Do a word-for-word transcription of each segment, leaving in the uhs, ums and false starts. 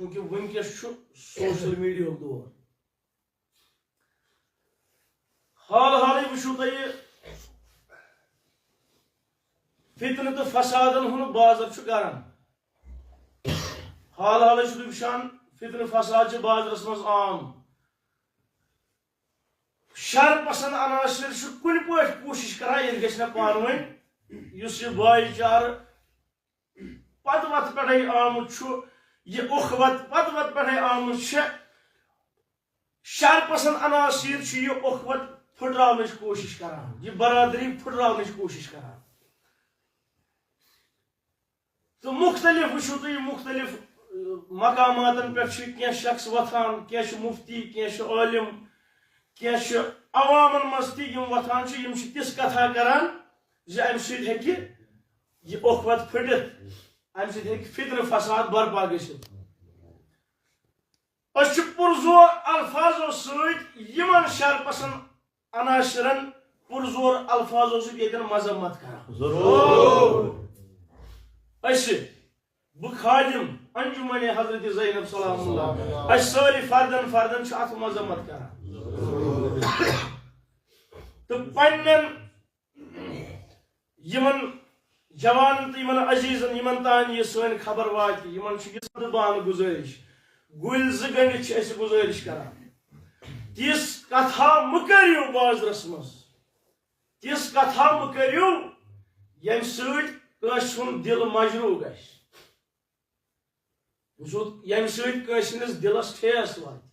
چونکہ وٕنکیٚس چھُ سوشل میڈیاہُک دور۔ حال حالٕے وٕچھِو تُہۍ یہِ فتنہٕ تہٕ فسادن ہُنٛد بازر چھُ کران۔ حال حالٕے چھُ تُہۍ وٕچھان، فتنہٕ فساد چھِ بازرس منٛز عام۔ شر پسند عناصر چھُ کُنہِ پٲٹھۍ کوٗشش کران، ییٚتہِ گژھِ نہ پانہٕ ؤنۍ یُس یہِ بھایی چارٕ پتہٕ وتہٕ پٮ۪ٹھے آمُت چھُ، یہِ اُخوت پتہٕ وتہٕ پٮ۪ٹھے آمٕژ چھےٚ۔ شر پسند عناصر چھِ یہِ اُخوت پھٕٹراونٕچ کوٗشش کران، یہِ برادری پھٕٹراونٕچ کوٗشش کران۔ تہٕ مُختٔلِف وٕچھِو تُہۍ، مُختٔلِف، ٲ، مقاماتن پٮ۪ٹھ چھِ کینٛہہ شخص وۄتھان، کینٛہہ چھِ مُفتی، کینٛہہ چھِ عٲلِم، کینٛہہ چھِ عوامن منٛز تہِ یِم وۄتھان چھِ، یِم چھِ تِژھ کتھا کران زِ امہِ سۭتۍ ہیٚکہِ یہِ اُخوت پھٕٹِتھ، امہِ سۭتۍ ہیٚکہِ فتنہٕ فساد برپا گٔژھِتھ۔ أسۍ چھِ پُرزور الفاظو سۭتۍ یِمن شر پسند عناصرن پُرزور الفاظو سۭتۍ ییٚتٮ۪ن مذمت کران۔ ضروٗر۔ أسۍ، بہٕ خادم انجمن حضرت زینب سلام اللہ، أسۍ سٲری فردن فردن چھِ اتھ مذمت کران۔ تہٕ پننٮ۪ن یِمن جوانن تہٕ یِمن عزیزن، یِمن تام یہِ سٲنۍ خبر واتہِ، یِمن چھِ یہِ زندٕ بان گُزٲرِش، گُلۍ زٕ گٔنڈِتھ چھِ أسۍ گُزٲرِش کران، تِژھ کتھا مہٕ کٔرِو بازرس منٛز، تِژھ کتھا مہٕ کٔرِو، ییٚمہِ سۭتۍ کٲنٛسہِ ہُنٛد دِل مجروح گژھِ۔ وٕچھِو، ییٚمہِ سۭتۍ کٲنٛسہِ ہٕنٛدِس دِلس ٹھیس واتہِ۔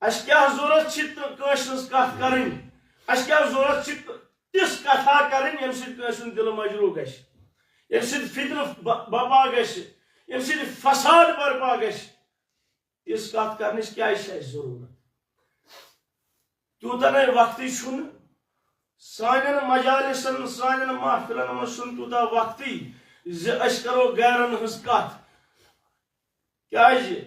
اَسہِ کیٛاہ ضروٗرت چھِ تہٕ کٲنٛسہِ ہٕنٛز کَتھ کَرٕنۍ؟ اَسہِ کیٛاہ ضروٗرت چھِ تِژھ کَتھا کَرٕنۍ، ییٚمہِ سۭتۍ کٲنٛسہِ ہُنٛد دِل مجروح گژھِ، ییٚمہِ سۭتۍ فتنہٕ ب-، بپا گژھِ، ییٚمہِ سۭتۍ فساد برپا گژھِ؟ تِژھ کَتھ کَرنٕچ کیٛازِ چھِ اَسہِ ضروٗرت؟ تیوٗتاہ نَے وقتٕے چھُنہٕ۔ سانٮ۪ن مجالسن، سانٮ۪ن محفلن منٛز چھُنہٕ تیوٗتاہ وقتٕے زِ أسۍ کرو غیرن ہٕنٛز کتھ۔ کیازِ؟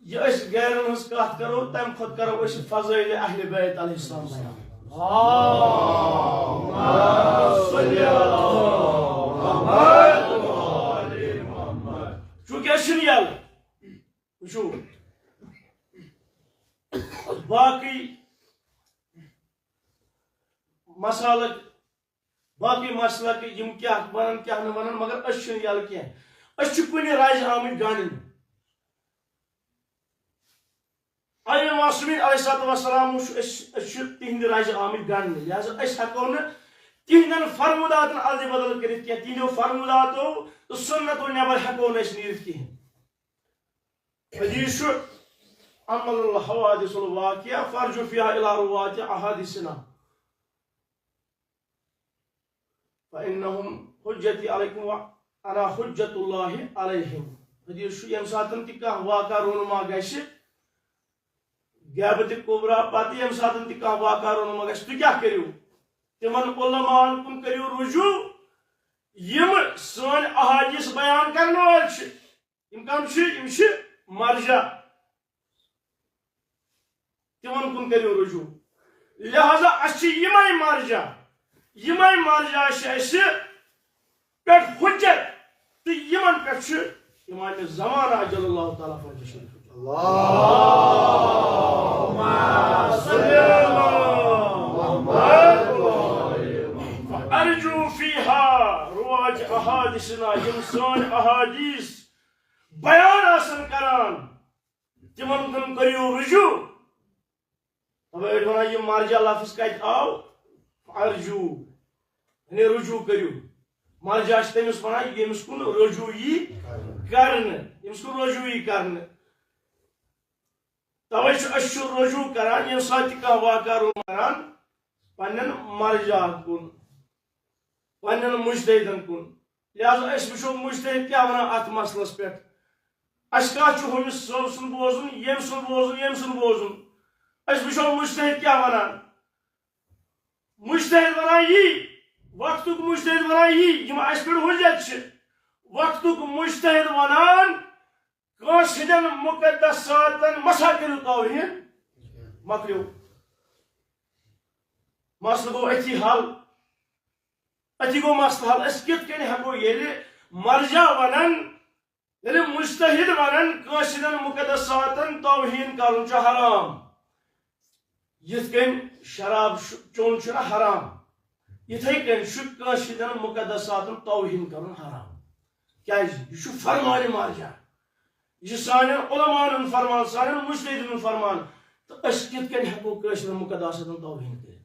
یہِ أسۍ غیرن ہٕنٛز کتھ کرو، تمہِ کھۄتہٕ کرو أسۍ فضائل اہل بیت علیہ السلام بیان۔ چونکہ أسۍ چھِنہٕ یَلہٕ۔ وٕچھِو، باقٕے مسالہٕ، باقٕے مسلک یِم کیٛاہ وَنَن، کیٛاہ نہٕ وَنَن، مگر أسۍ چھِنہٕ یَلہٕ کینٛہہ۔ أسۍ چھِ کُنہِ راجہِ آمٕتۍ گنٛڈنہٕ۔ اَمہِ معصومیٖن علیہ الصلوۃ والسلام وٕچھ، أسۍ، أسۍ چھِ تِہنٛدِ راجہِ آمٕتۍ گنٛڈنہٕ، لہذا أسۍ ہٮ۪کو نہٕ تِہنٛدٮ۪ن فرموداتن الدِ بدل کٔرِتھ کینٛہہ، تِہنٛدیو فرموداتو تہٕ سُنتو نٮ۪بر ہٮ۪کو نہٕ أسۍ نیٖرِتھ کِہیٖنۍ۔ حدیث چھُ، "عمل الحوادث الواقعہ فرجو فیہا الی رواۃ احادیثنا، فانہم حجتی علیکم وانا حجت اللہ علیہم۔" حدیث چھُ، ییٚمہِ ساتہٕ تہِ کانٛہہ واقعہ رونما گژھِ، غیبت کبریٰ پتہٕ ییٚمہِ ساتہٕ تہِ کانٛہہ واقعہ رونما گژھِ، تُہۍ کیٛاہ کٔرِو؟ تِمن علماءن کُن کٔرِو رجوع، یِم سٲنۍ احادیث بیان کرن وٲلۍ چھِ۔ یِم کم چھِ؟ یِم چھِ مرجع۔ تِمن کُن کٔرِو رجوع۔ لہذا اَسہِ چھِ یِمے مرجع، یِمے مرجع چھِ اَسہِ پٮ۪ٹھ حجت، تہٕ یِمن پٮ۪ٹھ چھُ امام زمانہ عجل اللہ تعالیٰ فرجہ شریف حجت۔ ارجو فیہا رواۃ احادیثنا، یِم سٲنۍ احادیث بیان آسن کران، تِمن کُن کٔرِو رجوع۔ دَپان، أڑۍ وَنان، یہِ مرجع لفظ کَتہِ آو؟ ارجو، یعنی رجوع کٔرِو۔ مرجع چھِ تٔمِس وَنان، ییٚمِس کُن رجوع یی کرنہٕ، ییٚمِس کُن رجوع یی کرنہٕ۔ تَوَے چھُ، أسۍ چھِ رجوع کران، ییٚمہِ ساتہٕ تہِ کانٛہہ واقعہ روٗد کران، پننٮ۪ن مرجعن کُن، پننٮ۪ن مجتہدن کُن۔ لہذا أسۍ وٕچھو مجتہد کیٛاہ وَنان اَتھ مسلس پٮ۪ٹھ۔ اَسہِ کَتھ چھُ ہُمِس صٲب سُنٛد بوزُن، ییٚمۍ سُنٛد بوزُن، ییٚمۍ سُنٛد بوزُن؟ أسۍ وٕچھو مجتہد کیٛاہ وَنان۔ مجتہد وَنان یی، وقتُک مجتہد وَنان یی، یِم اَسہِ پٮ۪ٹھ حجت چھِ۔ وقتُک مجتہد وَنان، کٲنٛسہِ ہٕنٛدٮ۪ن مقدساتن مسا کٔرِو توہین، مۄکلیو۔ مسلہٕ گوٚو أتھی حل، أتھی گوٚو مسلہٕ حل۔ أسۍ کِتھ کٔنۍ ہٮ۪کو ییٚلہِ مرجع ونان، ییٚلہِ مجتہد ونان کٲنٛسہِ ہٕنٛدٮ۪ن مقدساتن توہین کرُن چھُ حرام۔ یِتھ کٔنۍ شراب شُ-، چوٚن چھُنہ حرام، یِتھے کٔنۍ چھُ کٲنٛسہِ ہٕنٛدٮ۪ن مقدساتن توہین کرُن حرام۔ کیازِ؟ یہِ چھُ فرمان مارجا، یہِ چھُ سانٮ۪ن علماءن ہُنٛد فرمان، سانٮ۪ن مجتہدن ہُنٛد فرمان۔ تہٕ أسۍ کِتھ کٔنۍ ہٮ۪کو کٲنٛسہِ ہٕنٛدٮ۪ن مقدساتن توہین کٔرِتھ؟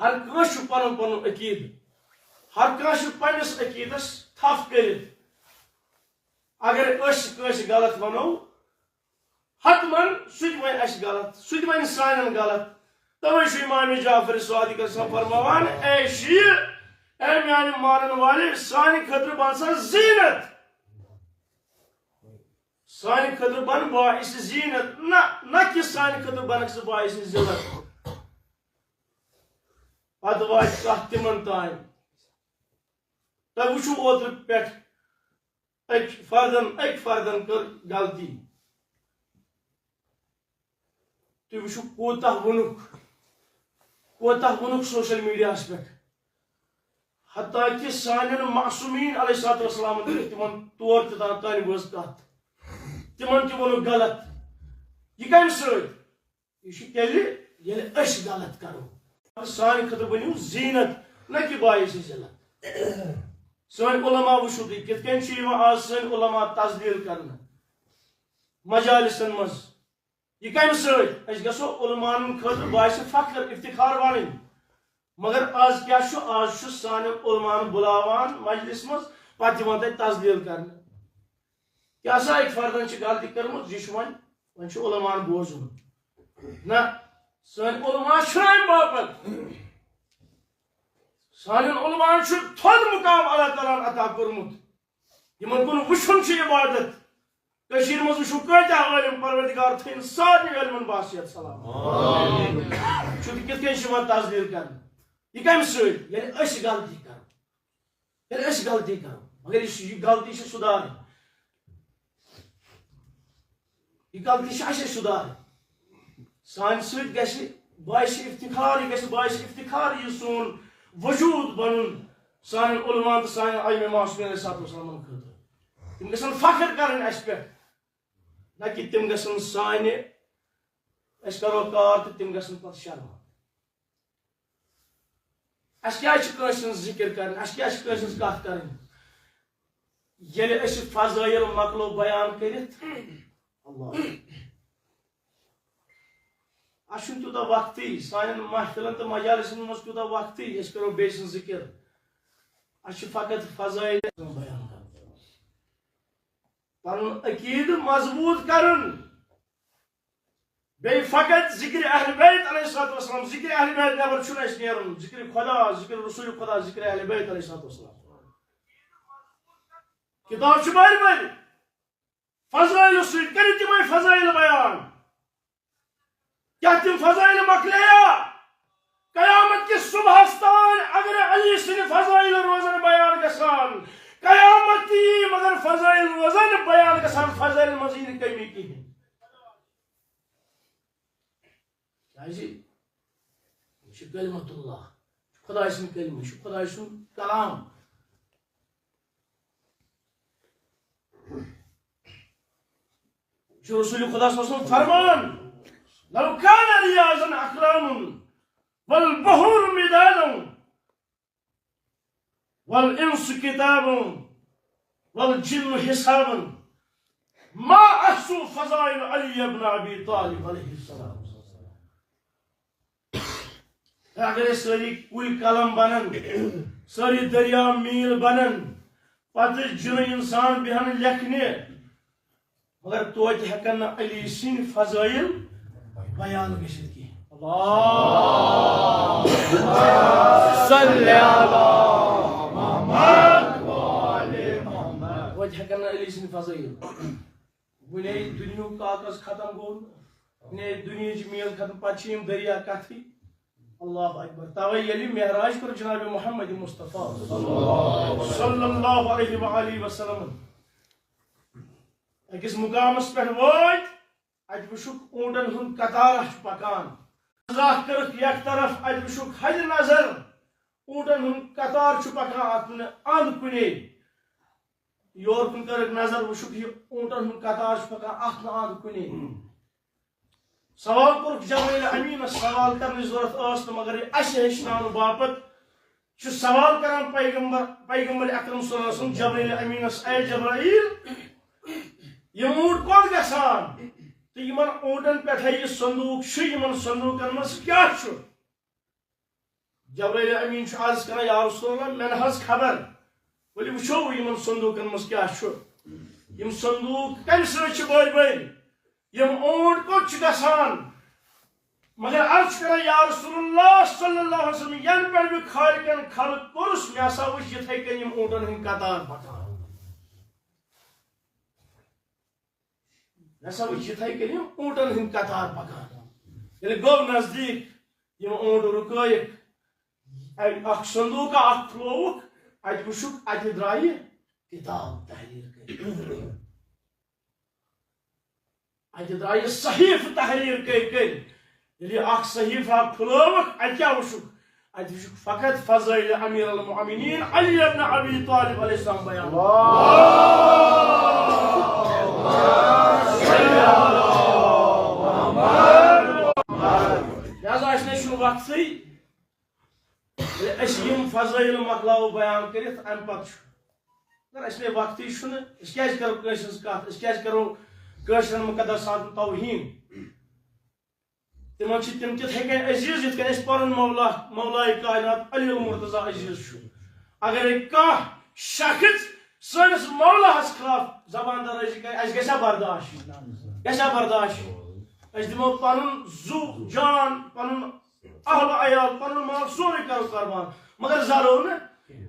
ہر کانٛہہ چھُ پنُن پنُن عقیدٕ، ہر کانٛہہ چھُ پننِس عقیدس تھپھ کٔرِتھ۔ اگر أسۍ کٲنٛسہِ غلط ونو، حتماً سُہ تہِ ونہِ اسہِ غلط، سُہ تہِ ونہِ سانٮ۪ن غلط۔ توے چھُ امام جعفر صادق آسان فرماوان، اے شیعہ، اے میانہِ مانن والے، سانہِ خٲطرٕ بن سا زینت۔ سانہِ خٲطرٕ بن باعث زینت، نہ، نہ کہِ سانہِ خٲطرٕ بنکھ ژٕ باعث ذلت۔ پتہٕ واتہِ کتھ تِمن تام۔ تۄہہِ وٕچھِو اوترٕ پٮ۪ٹھ أکۍ فردن، أکۍ فردن کٔر غلطی۔ تُہۍ وٕچھِو کوٗتاہ ووٚنُکھ، کوٗتاہ ووٚنُکھ سوشل میڈیاہس پٮ۪ٹھ۔ حتیٰ کہ سانٮ۪ن معصومین علیہ الصلوۃ والسلامن دِتھ تِمن تور تہِ تام تانۍ وٲژ کتھ۔ تِمن تہِ ووٚنُکھ غلط۔ یہِ کمہِ سۭتۍ؟ یہِ چھُ تیٚلہِ، ییٚلہِ أسۍ غلط کرو۔ سانہِ خٲطرٕ بٔنِو زیٖنت، نہ کہ باعث ذلت۔ سٲنۍ علماء وٕچھِو تُہۍ، کِتھ کٔنۍ چھِ یِوان آز سٲنۍ علماء تذلیل کرنہٕ مجالسن منٛز۔ یہِ کمہِ سۭتۍ؟ أسۍ گژھو علماءن خٲطرٕ باعث فخر، افتخار بنٕنۍ۔ مگر آز کیٛاہ چھُ؟ آز چھُ سانٮ۪ن علماءن بُلاوان مجلس منٛز، پتہٕ دِوان تتہِ تذلیل کرنہٕ۔ کیٛاہ سا اکہِ فردن چھِ غلطی کٔرمٕژ، یہِ چھُ وۄنۍ، وۄنۍ چھُ علماءن بوزُن۔ نہ، سٲنۍ علماء چھِنہٕ امہِ باپتھ۔ سانٮ۪ن علماءن چھُ تھوٚد مقام اللہ تعالیٰ ہن عطا کوٚرمُت۔ یِمن کُن وٕچھُن چھُ عبادت۔ کٔشیٖرِ منٛز وٕچھِو کۭتیٛاہ عٲلِم، پروردگار تھٲیِن سارنٕے عٲلمن باصحت سلامت۔ چھُ تہٕ کِتھ کٔنۍ چھُ یِوان تذلیل کرنہٕ؟ یہِ کمہِ سۭتۍ؟ ییٚلہِ أسۍ غلطی کرو۔ ییٚلہِ أسۍ غلطی کرو، مگر یہِ چھِ، یہِ غلطی چھِ سُدھارٕنۍ۔ یہِ غلطی چھِ اَسہِ سُدھارٕنۍ۔ سانہِ سۭتۍ گژھِ باعث افتخار، یہِ گژھِ باعث افتخار یہِ سون وجوٗد بنُن سانٮ۪ن علماءن تہٕ سانٮ۪ن ائمہ معصومین علیہ الصلوۃ والسلامن خٲطرٕ۔ تِم گژھن فخر کرٕنۍ اَسہِ پٮ۪ٹھ، نہ کہِ تِم گژھن سانہِ، أسۍ کرو کار تہٕ تِم گژھن پتہٕ شرمہٕ۔ اَسہِ کیٛازِ چھِ کٲنٛسہِ ہٕنٛز ذِکِر کَرٕنۍ؟ اَسہِ کیٛازِ چھِ کٲنٛسہِ ہٕنٛز کَتھ کَرٕنۍ؟ ییٚلہِ أسۍ فضٲیِل مۄکلو بیان کٔرِتھ، اللہ، اَسہِ چھُنہٕ تیوٗتاہ وقتٕے، سانٮ۪ن محفلن تہٕ مجالسن منٛز تیوٗتاہ وقتٕے، أسۍ کَرو بیٚیہِ سٕنٛز ذِکِر۔ اَسہِ چھِ فقط فضٲیِل بیان کَرٕنۍ۔ پَنُن عقیٖدٕ مضبوٗط کَرُن۔ بیٚیہِ فقط ذِکرِ اہلِ بیت علیہ الصلوۃ والسلام، ذِکرِ اہلِ بیت نٮ۪بر چھُنہٕ اَسہِ نیرُن، ذِکرِ خۄدا، ذِکرِ رسول خۄدا، ذِکرِ اہلِ بیت علیہ الصلوۃ والسلام۔ کِتاب چھِ بٔرۍ بٔرۍ فضٲیِلہٕ سۭتۍ، کٔرِو تِمَے فضٲیِل بیان۔ کیٛاہ تِم فضٲیِل مۄکلییا؟ قیامت کِس صُبحَس تام اگر علی سٕنٛدِ فضٲیِل روزن بیان گژھان، قیامت تہِ یی مگر فضٲیِل روزن بیان گژھان، فضٲیِل منٛز یی نہٕ کٔمی کِہیٖنۍ۔ کیٛازِ؟ یہِ چھُ کلمت اللہ، یہِ چھُ خۄداے سُنٛد کلمہٕ، یہِ چھُ خۄداے سُنٛد کلام۔ یہِ چھُ رسول خدا صلی اللہ علیہ وسلم فرمان، لو کان ریاضن اقلام والبحور مدادا والانس کتاب والجن حسابا ما احصوا فضائل علی ابن ابی طالب علیہ السلام۔ اگر أسۍ سٲری کُلۍ قلم بنن، سٲری دٔریاو میٖل بنن، پتہٕ جِنہٕ انسان بیہن لیکھنہِ، مگر توتہِ ہٮ۪کن نہٕ علی سٕنٛدۍ فضٲیِل بیان گٔژھِتھ کینٛہہ۔ اللہ صلی علی محمد و آل محمد۔ توتہِ ہٮ۪کن نہٕ علی سٕنٛدۍ فضٲیِل۔ وُنے دُنیہُک کاغذ ختم گوٚو نہٕ۔ وُنے دُنیہٕچ میٖل ختم، پتہٕ چھِ یِم دٔریا کتھٕے۔ اللہ اکبر۔ توے ییٚلہِ معراج کوٚر جناب محمد مصطفیٰ صلی اللہ علیہ وآلہ وسلم، أکِس مقامس پٮ۪ٹھ وٲتۍ، اتہِ وُچھُکھ اوٗنٹن ہُنٛد قطارہ چھُ پکان۔ مزاق کٔرٕکھ یک طرف، اتہِ وُچھُکھ حدِ نظر، اوٗنٹن ہُنٛد قطار چھُ پکان اتھ کُنہِ اند کُنے۔ یور کُن کٔرٕکھ نظر، وٕچھُکھ یہِ اوٗنٹن ہُنٛد قطار چھُ پکان، اَتھ نہٕ اَنٛد کُنے۔ سوال کوٚرُکھ جبرائیل امیٖنس، سوال کرنٕچ ضروٗرت ٲس نہٕ، مگر یہِ اَسہِ ہیٚچھناونہٕ باپتھ چھُ سوال کران پیغمبر، پیغمبر اکرم صلی اللہ علیہ وسلم جبرائیل امیٖنس، "اے جبرائیل، یِم اوٗنٹ کوٚت گژھان؟ تہٕ یِمن اوٗنٹن پٮ۪ٹھے یہِ صندوٗق چھُ، یِمن صندوٗقن منٛز کیٛاہ چھُ؟" جبرائیل امین چھُ عرض کران، "یا رسول اللہ، مےٚ نہ حظ خبر، ؤلِو وٕچھو یِمن صندوٗقن منٛز کیٛاہ چھُ، یِم صندوٗق کمہِ سۭتۍ چھِ بٔرۍ بٔرۍ، یِم اوٗنٹ کوٚت چھِ گژھان؟" مگر عرض چھُ کران، "یا رسول اللہ صلی اللہ علیہ وسلم، ینہٕ پٮ۪ٹھ بہٕ خالقن خلق کوٚرُس، مےٚ ہسا وٕچھ یِتھے کٔنۍ یِم اوٗنٹن ہٕنٛدۍ قطار پکان۔" مےٚ ہسا وٕچھ یِتھے کٔنۍ یِم اوٗنٹن ہٕنٛدۍ قطار پکان۔ ییٚلہِ گوٚو نزدیٖک، یِم اوٗنٹ رُکٲیِکھ، اَ-، اکھ صندوٗقا اکھ کھُلووُکھ، اَتہِ وٕچھُکھ، اَتہِ درٛایہِ کِتاب تحریر کٔرِتھ۔ اَتہِ درٛایہِ صحیفہٕ تحریر کٔرۍ کٔرۍ۔ ییٚلہِ یہِ اکھ صحیفہٕ اکھ کھُلٲوٕکھ، اَتہِ کیٛاہ وٕچھُکھ؟ اَتہِ وٕچھُکھ فقط فضائل امیر المؤمنین علی ابن ابی طالب علیہ السلام بیان۔ لہذا اَسہِ نَے چھُنہٕ وقتٕے۔ ییٚلہِ أسۍ یِم فضائل مۄکلاوو بیان کٔرِتھ، اَمہِ پتہٕ چھُ، اگر اَسہِ نَے وقتٕے چھُنہٕ، أسۍ کیٛازِ کرو کٲنٛسہِ ہٕنٛز کَتھ؟ أسۍ کیٛازِ کرو کٲشرٮ۪ن مُقدساتن توہیٖن؟ تِمن چھِ تِم تِتھے کٔنۍ عزیز، یِتھ کٔنۍ اَسہِ پنُن مولا، مولائے کائنات علی المرتضیٰ عزیز چھُ۔ اگرے کانٛہہ شخص سٲنِس مولاہس خلاف زبان درٲزی کرِ، اَسہِ گژھِ برداشت، گژھِ برداشت۔ أسۍ دِمو پنُن زُو جان، پنُن اہل عیال، پنُن مال، سورُے کرو قربان، مگر زرو نہٕ۔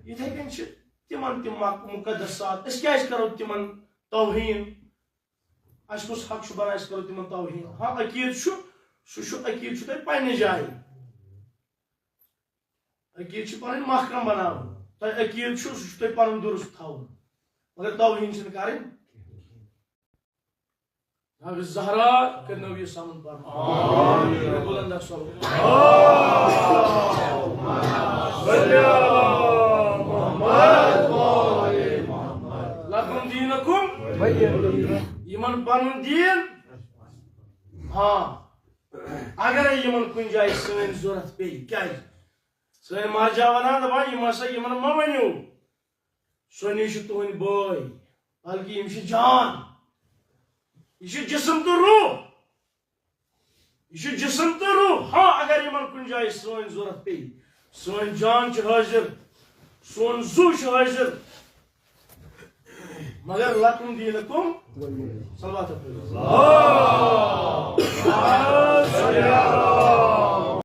یِتھے کٔنۍ چھِ تِمن تِم مق-، مقدسات، أسۍ کیٛازِ کرو تِمن توہیٖن؟ اَسہِ کُس حق چھُ بنان أسۍ کرو تِمن توہیٖن؟ ہاں، عقیٖد چھُ، سُہ چھُ، عقیٖد چھُ تۄہہِ پننہِ جایہِ۔ عقیٖد چھُ پنٕنۍ محکم بناوُن۔ تۄہہِ عقیٖد چھُ، سُہ چھُ تۄہہِ پنُن درست تھاوُن۔ مگر توہیٖن چھِنہٕ کرٕنۍ۔ جناب زہرا کٔرنو یہِ سمن پرنہٕ۔ بلند آسو۔ لکم دینکم۔ یِمن پنُن دیٖن۔ ہاں، اگرے یِمن کُنہِ جایہِ سٲنۍ ضروٗرت پیٚیہِ، کیٛازِ؟ سٲنۍ مرجا ونان دپان، یِم ہسا یِمن مہ ؤنِو، سۄنی چھِ تُہنٛدۍ بٲے، بلکہِ یِم چھِ جان۔ یہِ چھُ جسم تہٕ روح۔ یہِ چھُ جسم تہٕ روح۔ ہاں، اگر یِمن کُنہِ جایہِ سٲنۍ ضروٗرت پیٚیہِ، سٲنۍ جان چھِ حٲضِر، سون زُو چھُ حٲضِر۔ مگر لکم دینکم۔ صلوات پٔرِو۔